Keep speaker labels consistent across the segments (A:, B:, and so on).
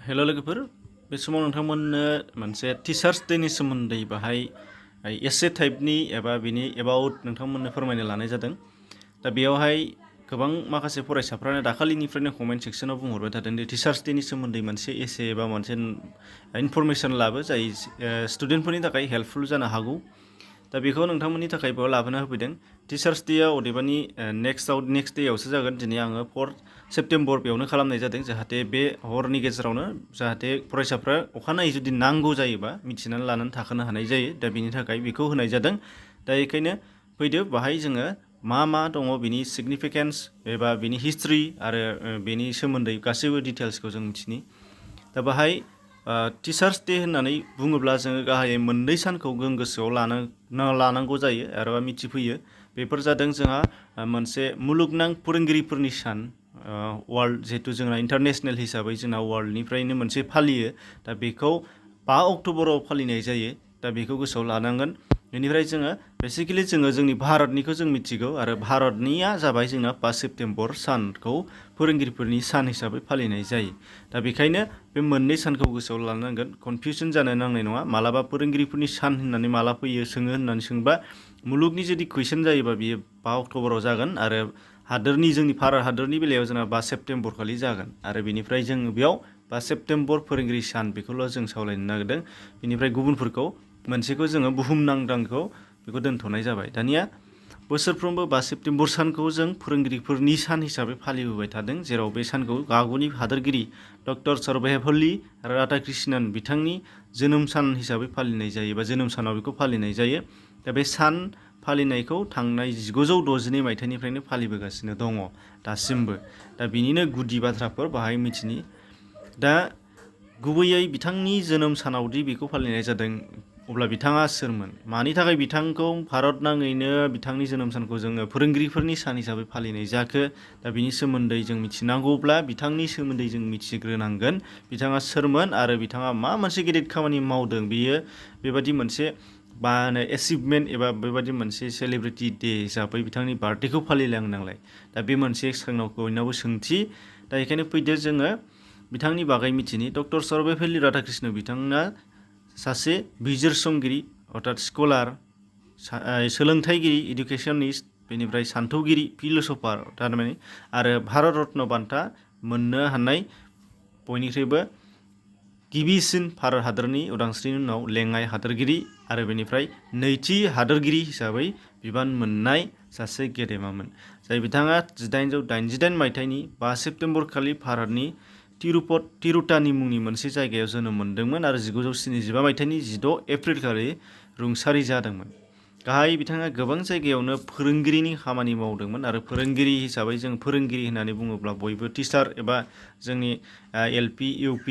A: हेल' लोगोफोर बे समाव नोंथांमोननो मोनसे टिचार्स डेनि सोमोन्दै बाहाय एसे टाइपनि एबा बिनि एबाउट नोंथांमोननो फोरमायनो लानाय जादों। दा बेयावहाय गोबां माखासे फरायसाफ्रानो दाखालिनिफ्रायनो कमेन्ट सेक्सनाव बुंहरबाय थादों दि टिचार्स डेनि सोमोन्दै मोनसे एसे एबा मोनसे इनफरमेसन लाबो जाय स्टुडेन्टफोरनि थाखाय हेल्पफुल जानो हागौ। दा बेखौ नोंथांमोननि थाखाय बेयाव लाबोना होफैदों। टिचार्स डेआ अदेबानि नेक्स्ट डेआवसो जागोन। दिनै आङो 4 सेप्टेम्बर बेयावनो खालामनाय जादों जाहाथे बे हरनि गेजेरावनो जाहाथे फरायसाफ्रा अखानायै जुदि नांगौ जायोबा मिथिनानै लानानै थाखानो हानाय जायो। दा बिनि थाखाय बेखौ होनाय जादों। दा बेखायनो फैदो बाहाय जोङो मा दङ बिनि सिगनिफिकेन्स एबा बिनि हिस्ट्रि आरो बेनि सोमोन्दै गासैबो डिटेल्सखौ जों मिथिनि। दा बाहाय टिचार्स डे होननानै बुङोब्ला जोङो गाहायै मोननै सानखौ जों गोसोआव लानांगौ जायो आरो मिथिफैयो। बेफोर जादों जोंहा मोनसे मुलुगनां फोरोंगिरिफोरनि सान वर्ल्ड जिहेतु जोंना इन्टारनेसनेल हिसाबै जोंना वर्ल्डनिफ्रायनो मोनसे फालियो। दा बेखौ 5 अक्ट'बराव फालिनाय जायो। दा बेखौ गोसोआव लानांगोन। बेनिफ्राय जोङो बेसिकेलि जोङो जोंनि भारतनिखौ जों मिथिगौ आरो भारतनिया जाबाय जोंना 5 सेप्टेम्बर सानखौ फोरोंगिरिफोरनि सान हिसाबै फालिनाय जायो। दा बेखायनो बे मोननै सानखौ गोसोआव लानांगोन। कनफिउजन जानो नांनाय नङा। मालाबा फोरोंगिरिफोरनि सान होननानै माला फैयो सोङो होननानै सोंबा मुलुगनि जुदि कुइसन जायोबा बियो 5 अक्ट'बराव जागोन आरो हादोरनि जोंनि भारत हादोरनि बेलायाव जोंना 5 सेप्टेम्बर खालि जागोन आरो बेनिफ्राय जों बेयाव 5 सेप्टेम्बर फोरोंगिरि सान बेखौल' जों सावरायनो नागिरदों। बेनिफ्राय गुबुनफोरखौ मोनसेखौ जोङो बुहुमनांदांखौ बेखौ दोनथ'नाय जाबाय। दानिया बोसोरफ्रोमबो 5 सेप्टेम्बर सानखौ जों फोरोंगिरिफोरनि सान हिसाबै फालिबोबाय थादों, जेराव बे सानखौ आगुनि हादोरगिरि डक्टर सर्वपल्ली राधाकृष्णन बिथांनि जोनोम सान हिसाबै फालिनाय जायो बा जोनोम सानाव बेखौ फालिनाय जायो। दा बे सान फालिनायखौ थांनाय 1962 मायथाइनिफ्रायनो फालिबोगासिनो दङ दासिमबो। दा बिनिनो गुदि बाथ्राफोर बाहाय मिथिनि। दा गुबैयै बिथांनि जोनोम सानावदि बेखौ फालिनाय जादों अब्ला बिथाङा सोरमोन? मानि थाखाय बिथांखौ भारत नाङैनो बिथांनि जोनोम सानखौ जोङो फोरोंगिरिफोरनि सान हिसाबै फालिनाय जाखो? दा बिनि सोमोन्दै जों मिथिनांगौब्ला बिथांनि सोमोन्दै जों मिथिग्रोनांगोन। बिथाङा सोरमोन आरो बिथाङा मा मोनसे गेदेर खामानि मावदों बियो बेबादि मोनसे एचिभमेन्ट एबा बेबादि मोनसे सेलिब्रिटि डे हिसाबै बिथांनि बार्थडेखौ फालिलांनांलाय। दा बे मोनसे जोंनाव बयनावबो सोंथि। दा बेखायनो फैदो जोङो बिथांनि बागै मिथिनि। डक्टर सर्वपल्ली राधाकृष्णन बिथाङा सासे बिजिरसंगिरि अर्थात स्कलार, सोलोंथाइगिरि इडुकेसनिस्ट, बेनिफ्राय सान्थौगिरि फिलसफार थारमाने आरो भारत रत्न बान्था मोननो हानाय बयनिख्रुइबो गिबिसिन भारत हादरनि उदांस्रिनि उनाव लेङाइ हादोरगिरि आरो बेनिफ्राय नैथि हादोरगिरि हिसाबै बिबान मोननाय सासे गेदेमामोन, जाय बिथाङा 1888 मायथाइनि 5 सेप्टेम्बर खालि भारतनि तिरुतानि मुंनि मोनसे जायगायाव जोनोम मोन्दोंमोन आरो 1975 मायथाइनि 6 एप्रिल खालि रुंसारि जादोंमोन। गाहाय बिथाङा गोबां जायगायावनो फोरोंगिरिनि खामानि मावदोंमोन आरो फोरोंगिरि हिसाबै जों फोरोंगिरि होननानै बुङोब्ला बयबो टिचार एबा जोंनि LP, UP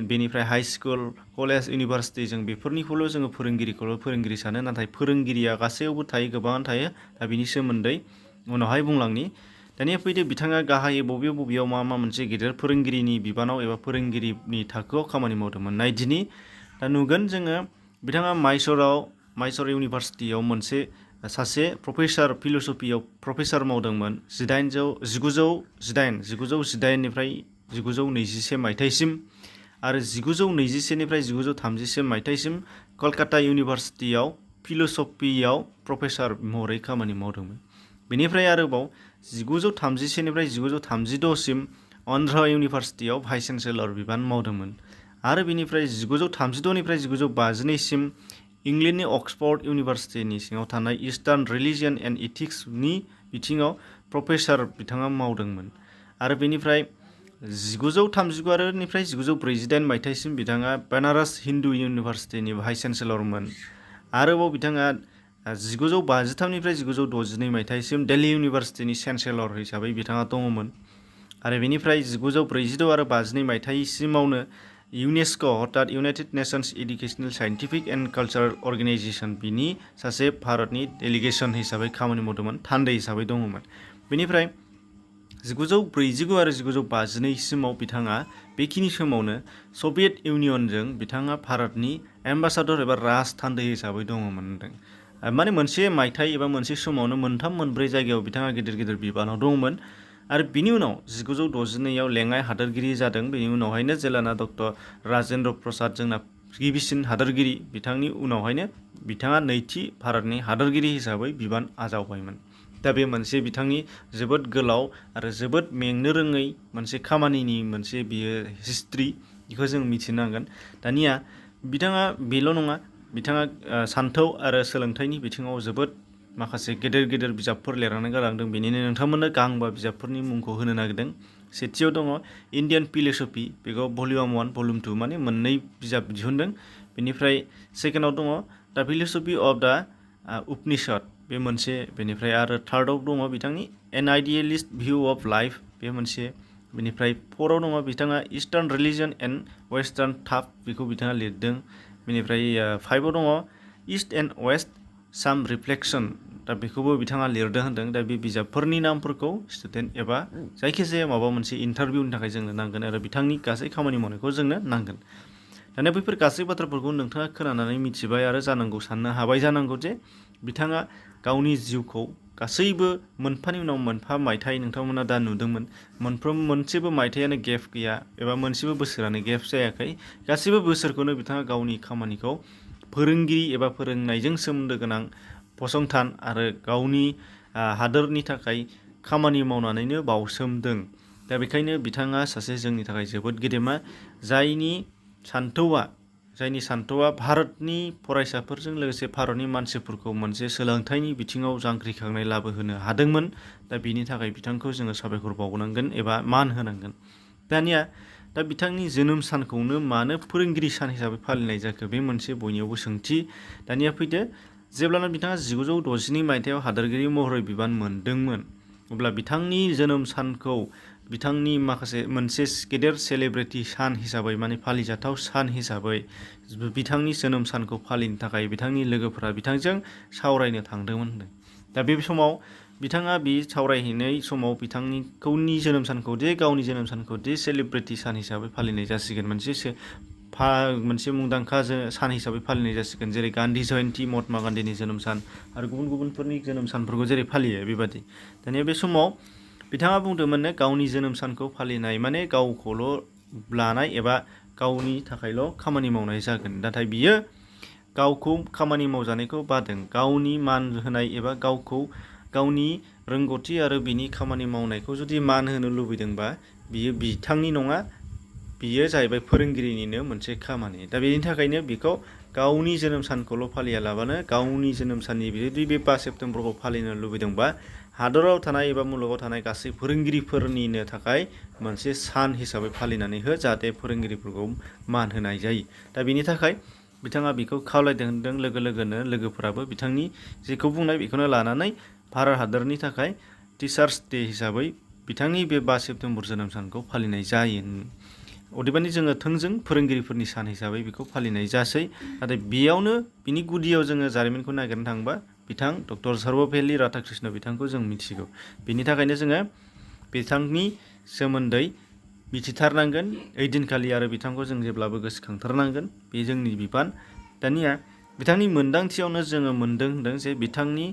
A: बेनिफ्राय हाइ स्कुल, कलेज, इउनिभारसिटि जों बेफोरनिखौल' जोङो फोरोंगिरि सानो। नाथाय फोरोंगिरिया गासैयावबो थायो, गोबाङानो थायो। दा बिनि सोमोन्दै उनावहाय बुंलांनि। दानिया फैदो बिथाङा गाहायै बबेयाव मा मोनसे गेदेर फोरोंगिरिनि बिबानाव एबा फोरोंगिरिनि थाखोआव खामानि मावदोंमोन नायदिनि। दा नुगोन जोङो बिथाङा माइसर इउनिभारसिटियाव सासे प्रफेसार फिलसफियाव प्रफेसार मावदोंमोन 1918 निफ्राय 1921 मायथाइसिम आरो 1921 निफ्राय 1931 मायथाइसिम कलकाता इउनिभारसिटियाव फिलसफियाव प्रफेसार महरै खामानि मावदोंमोन। बेनिफ्राय आरोबाव 1931 निफ्राय 1936 सिम अन्ध्र इउनिभारसिटियाव भाइस चेन्सेलर बिबान मावदोंमोन आरो बेनिफ्राय 1936 निफ्राय 1952 सिम इंलेन्डनि अक्सफर्ड इउनिभारसिटिनि सिङाव थानाय इस्टार्न रिलिजियन एन्ड इथिक्सनि बिथिङाव प्रफेसार बिथाङा मावदोंमोन आरो बेनिफ्राय 1939 निफ्राय 1948 मायथाइसिम बिथाङा बनारस हिन्दु इउनिभारसिटिनि भाइस चेन्सेलरमोन। आरोबाव बिथाङा 1953 निफ्राय 1962 मायथाइसिम दिल्ली इउनिभारसिटिनि चेन्सेलर हिसाबै बिथाङा दङमोन आरो बेनिफ्राय 1946 आरो 52 मायथाइसिमावनो इउनेस्क' अर्थात United Nations Educational Scientific and Cultural Organization बिनि सासे भारतनि डेलिगेसन हिसाबै खामानि मावदोंमोन, थान्दै हिसाबै दङमोन। बेनिफ्राय 1949 आरो 1952 सिमाव बिथाङा बेखिनि समावनो सभियेट इउनियनजों बिथाङा भारतनि एम्बासाडर एबा राजथान्दै हिसाबै दङमोन। माने मोनसे मायथाइ एबा मोनसे समावनो मोनथाम मोनब्रै जायगायाव बिथाङा गिदिर बिबानाव दंमोन आरो बिनि उनाव 1962आव लेङाइ हादोरगिरि जादों। बेनि उनावहायनो जेलाना डक्टर राजेन्द्र प्रसाद जोंना गिबिसिन हादोरगिरि, बिथांनि उनावहायनो बिथाङा नैथि भारतनि हादोरगिरि हिसाबै बिबान आजावबायमोन। दा बे मोनसे बिथांनि जोबोद गोलाव आरो जोबोद मेंनो रोङै मोनसे खामानिनि मोनसे बियो हिस्ट्रि, बेखौ जों मिथिनांगोन। दानिया बिथाङा बेल' नङा, बिथाङा सान्थौ आरो सोलोंथाइनि बिथिङाव जोबोद माखासे गेदेर गेदेर बिजाबफोर लिरनानै गालांदों। बेनिनो नोंथांमोननो गांबा बिजाबफोरनि मुंखौ होनो नागिरदों। सेथियाव दङ इण्डियान फिल'सफि, बेखौ भलिउम 1 भलिउम 2 माने मोननै बिजाब दिहुनदों। बेनिफ्राय सेकेन्डआव दङ दा फिल'सफि अफ दा उपनिषद, बे मोनसे। बेनिफ्राय आरो थार्डआव दङ बिथांनि an idealist view of life, बे मोनसे। बेनिफ्राय फराव दङ बिथाङा eastern religion and western thought, बेखौ बिथाङा लिरदों। बेनिफ्राय फाइभआव दङ east and west some reflection, दा बेखौबो बिथाङा लिरदों होनदों। दा बे बिजाबफोरनि नामफोरखौ स्टुडेन्ट एबा जायखिजाया माबा मोनसे इन्टारभिउनि थाखाय जोंनो नांगोन आरो बिथांनि गासै खामानि मावनायखौ जोंनो नांगोन। दानिया बैफोर गासै बाथ्राफोरखौ नोंथाङा खोनानानै मिथिबाय आरो जानांगौ साननो हाबाय जानांगौ जे बिथाङा गावनि जिउखौ गासैबो मोनफानि उनाव मोनफा मायथाइ नोंथांमोना दा नुदोंमोन, मोनसेबो मायथाइयानो गेप गैया एबा मोनसेबो बोसोरानो गेप जायाखै। गासैबो बोसोरखौनो बिथाङा गावनि खामानिखौ फोरोंगिरि एबा फोरोंनायजों सोमोन्दो गोनां फसंथान आरो गावनि हादोरनि थाखाय खामानि मावनानैनो बावसोमदों। दा बेखायनो बिथाङा सासे जोंनि थाखाय जोबोद गेदेमा, जायनि सान्थौआ भारतनि फरायसाफोरजों लोगोसे भारतनि मानसिफोरखौ मोनसे सोलोंथाइनि बिथिङाव जांख्रिखांनाय लाबोहोनो हादोंमोन। दा बिनि थाखाय बिथांखौ जोङो साबायखर बावनांगोन एबा मान होनांगोन। दानिया दा बिथांनि जोनोम सानखौनो मानो फोरोंगिरि सान हिसाबै फालिनाय जाखो, बे मोनसे बयनियावबो सोंथि। दानिया फैदो, जेब्लानो बिथाङा 1962 मायथाइयाव हादोरगिरि महरै बिबान मोनदोंमोन, अब्ला बिथांनि जोनोम सानखौ बिथांनि मोनसे गेदेर सेलेब्रिटि सान हिसाबै, माने फालिजाथाव सान हिसाबै बिथांनि जोनोम सानखौ फालिनो थाखाय बिथांनि लोगोफोरा बिथांजों सावरायनो थांदोंमोन होनदों। दा बे समाव बिथाङा बे सावरायहैनाय समाव बिथांनि जोनोम सानखौ गावनि जोनोम सानखौ सेलिब्रिटि सान हिसाबै फालिनाय जासिगोन, मोनसे मुंदांखा सान हिसाबै फालिनाय जासिगोन, जेरै गान्धी जयन्ती, महात्मा गान्धीनि जोनोम सान आरो गुबुनफोरनि जोनोम सानफोरखौ जेरै फालियो बेबादि। दानिया बे समाव बिथाङा बुंदोंमोन गावनि जोनोम सानखौ फालिनाय माने गावखौल' लानाय एबा गावनि थाखायल' खामानि मावनाय जागोन। नाथाय बियो गावखौ खामानि मावजानायखौ बादों। गावनि मान होनाय एबा गावनि रोंगौथि आरो बिनि खामानि मावनायखौ जुदि मान होनो लुबैदोंबा बियो बिथांनि नङा, बियो जाहैबाय फोरोंगिरिनिनो मोनसे खामानि। दा बेनि थाखायनो बेखौ गावनि जोनोम सानखौल' फालियालाबानो गावनि जोनोम साननि जुदि बे 5 सेप्तेम्बरखौ फालिनो लुबैदोंबा हादराव थानाय एबा मुलुगाव थानाय गासै फोरोंगिरिफोरनिनो थाखाय मोनसे सान हिसाबै फालिनानै हो, जाहाथे फोरोंगिरिफोरखौ मान होनाय जायो। दा बेनि थाखाय बिथाङा बेखौ खावलायदों होनदों। लोगोनो लोगोफोराबो बिथांनि जेखौ बुंनाय बेखौनो लानानै भारत हादरनि थाखाय टिचार्स डे हिसाबै बिथांनि बे 5 सेप्तेम्बर जोनोम सानखौ फालिनाय जायो। अदेबानि जोङो थोंजों फोरोंगिरिफोरनि सान हिसाबै बेखौ फालिनाय जासै। नाथाय बेयावनो बिनि गुदियाव जोङो जारिमिनखौ नागिरनो थाङोबा बिथां डक्टर सर्वपल्ली राधाकृष्ण बिथांखौ जों मिथिगौ। बिनि थाखायनो जोङो बिथांनि सोमोन्दै मिथिथारनांगोन ओइदिनखालि आरो बिथांखौ जों जेब्लाबो गोसोखांथारनांगोन, बे जोंनि बिबान। दानिया बिथांनि मोनदांथियावनो जोङो मोनदों होनदों जे बिथांनि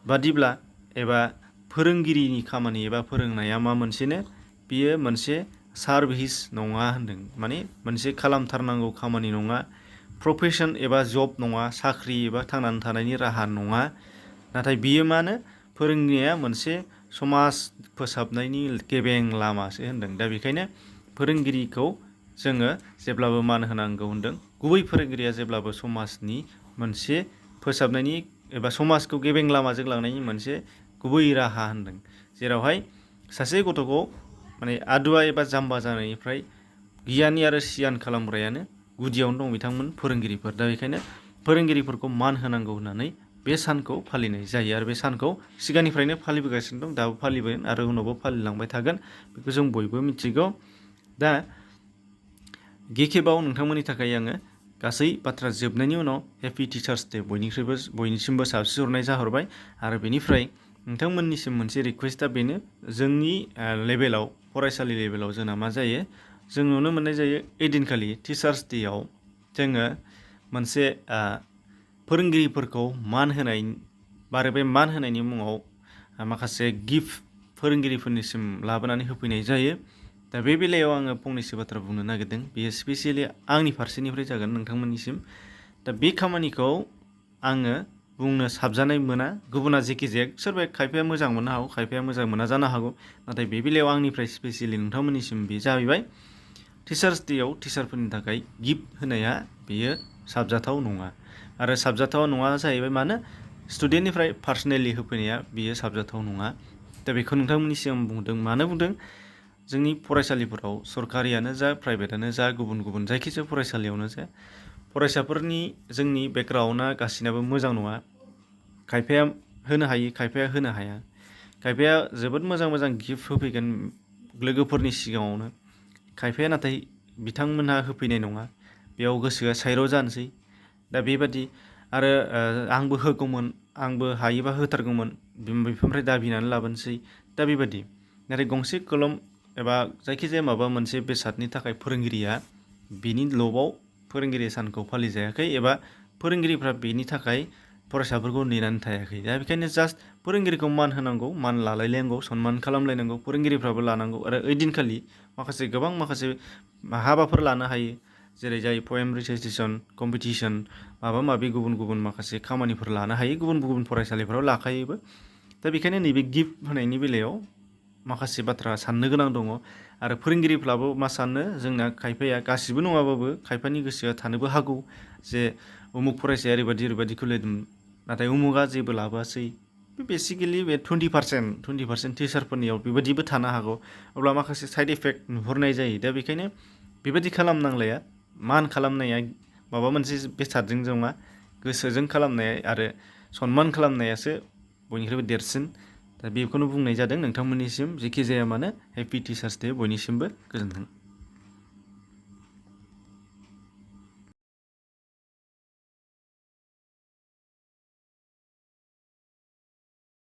A: बादिब्ला एबा फोरोंगिरिनि खामानि एबा फोरोंनाया मा मोनसेनो, बियो मोनसे सार्भिस नङा होनदों, माने मोनसे खालामथारनांगौ खामानि नङा, प्रफेसन एबा जब नङा, साख्रि एबा थांनानै थानायनि राहा नङा। नाथाय बियो मानो, फोरोंनाया मोनसे समाज फोसाबनायनि गेबें लामासो होनदों। दा बेखायनो फोरोंगिरिखौ जोङो जेब्लाबो मान होनांगौ होनदों। गुबै फोरोंगिरिया जेब्लाबो समाजनि मोनसे फोसाबनायनि एबा समाजखौ गेबें लामाजों लांनायनि मोनसे गुबै राहा होनदों, जेरावहाय सासे गथ'खौ माने आदुवा एबा जाम्बा जानायनिफ्राय गियानि आरो सियान खालामग्रायानो गुदियावनो दं बिथांमोन फोरोंगिरिफोर। दा बेखायनो फोरोंगिरिफोरखौ मान होनांगौ होननानै बे सानखौ फालिनाय जायो आरो बे सानखौ सिगांनिफ्रायनो फालिबोगासिनो दं, दाबो फालिबोगोन आरो उनावबो फालिलांबाय थागोन, बेखौ जों बयबो मिथिगौ। दा गिखेबाव नोंथांमोननि थाखाय आङो गासै बाथ्रा जोबनायनि उनाव हेपि टिचार्स डे बयनिसिमबो साबस्रिहरनाय जाहरबाय। आरो बेनिफ्राय नोंथांमोननिसिम मोनसे रिकुवेस्टआ बेनो, जोंनि लेभेलाव फरायसालि लेभेलाव जोंना मा जायो, जों नुनो मोननाय जायो ओइदिनखालि टिचार्स डेआव जोङो मोनसे फोरोंगिरिफोरखौ मान होनाय आरो बे मान होनायनि मुङाव माखासे गिफ्टफोर फोरोंगिरिफोरनिसिम लाबोनानै होफैनाय जायो। दा बे बेलायाव आङो फंनैसो बाथ्रा बुंनो नागिरदों। बेयो स्पेसियेलि आंनि फारसेनिफ्राय जागोन नोंथांमोननिसिम। दा बे खामानिखौ आङो बुंनो साबजानाय मोना। गुबुना जेखि जाया सोरबाया खायफाया मोजां मोननो हागौ, खायफाया मोजां मोना जानो हागौ। नाथाय बे बेलायाव आंनिफ्राय स्पेसियेलि नोंथांमोननिसिम बे जाहैबाय टिचार्स डेआव टिचारफोरनि थाखाय गिफ्ट होनाया बेयो साबजाथाव नङा। आरो साबजाथाव नङा जाहैबाय मानो स्टुडेन्टनिफ्राय पार्सनेलि होफैनाया बेयो साबजाथाव नङा। दा बेखौ नोंथांमोननि सिगां बुंदों। मानो बुंदों? जोंनि फरायसालिफोराव सरकारियानो जा प्राइभेटानो जा गुबुन गुबुन जायखिजाया फरायसालियावनो जा फरायसाफोरनि जोंनि बेकग्राउन्डआ गासिनाबो मोजां नङा। खायफाया होनो हायो, खायफाया होनो हाया। खायफाया जोबोद मोजां मोजां गिफ्ट होफैगोन लोगोफोरनि सिगाङावनो। खायफाया नाथाय बिथांमोनहा होफैनाय नङा। बेयाव गोसोआ सायर' जानोसै। दा बेबादि आरो आंबो होगौमोन, आंबो हायोबा होथारगौमोन, बिमा बिफानिफ्राय दाबिनानै लाबोनोसै। दा बेबादि नाथाय गंसे कलम एबा जायखिजाया माबा मोनसे बेसादनि थाखाय फोरोंगिरिया बिनि लबाव फोरोंगिरि सानखौ फालिजायाखै एबा फोरोंगिरिफ्रा बेनि थाखाय फरायसाफोरखौ नेनानै थायाखै। दा बेखायनो जास्ट फोरोंगिरिखौ मान होनांगौ, मान लालायलायनांगौ, सनमान खालामलायनांगौ, फोरोंगिरिफ्राबो लानांगौ। आरो ओइदिनखालि गोबां माखासे हाबाफोर लानो हायो। जेरै जाय पएम रिसाइटेसन कम्पिटिसन माबा माबि गुबुन गुबुन माखासे खामानिफोर लानो हायो। गुबुन गुबुन फरायसालिफोराव लाखायोबो। दा बेखायनो नैबे गिफ्ट होनायनि बेलायाव माखासे बाथ्रा साननो गोनां दङ। आरो फोरोंगिरिफ्राबो मा सानो जोंना खायफाया गासिबो नङाबाबो खायफानि गोसोआ थानोबो हागौ जे उमुक फरायसाया ओरैबायदि खुलिदोंमोन नाथाय उमुगा जेबो लाबोआसै। बेसिकेलि बे 20% टिचारफोरनियाव बेबायदिबो थानो हागौ। अब्ला माखासे साइड इफेक्ट नुहुरनाय जायो। दा बेखायनो बेबायदि खालामनांलाया। मान खालामनाया माबा मोनसे बेसादजों नङा, गोसोजों खालामनाय आरो सनमान खालामनायासो बयनिख्रुइबो देरसिन। दा बेखौनो बुंनाय जादों नोंथांमोननिसिम। जेखि जाया मानो हेपि टिचार्स डे बयनिसिमबो। गोजोन्थों।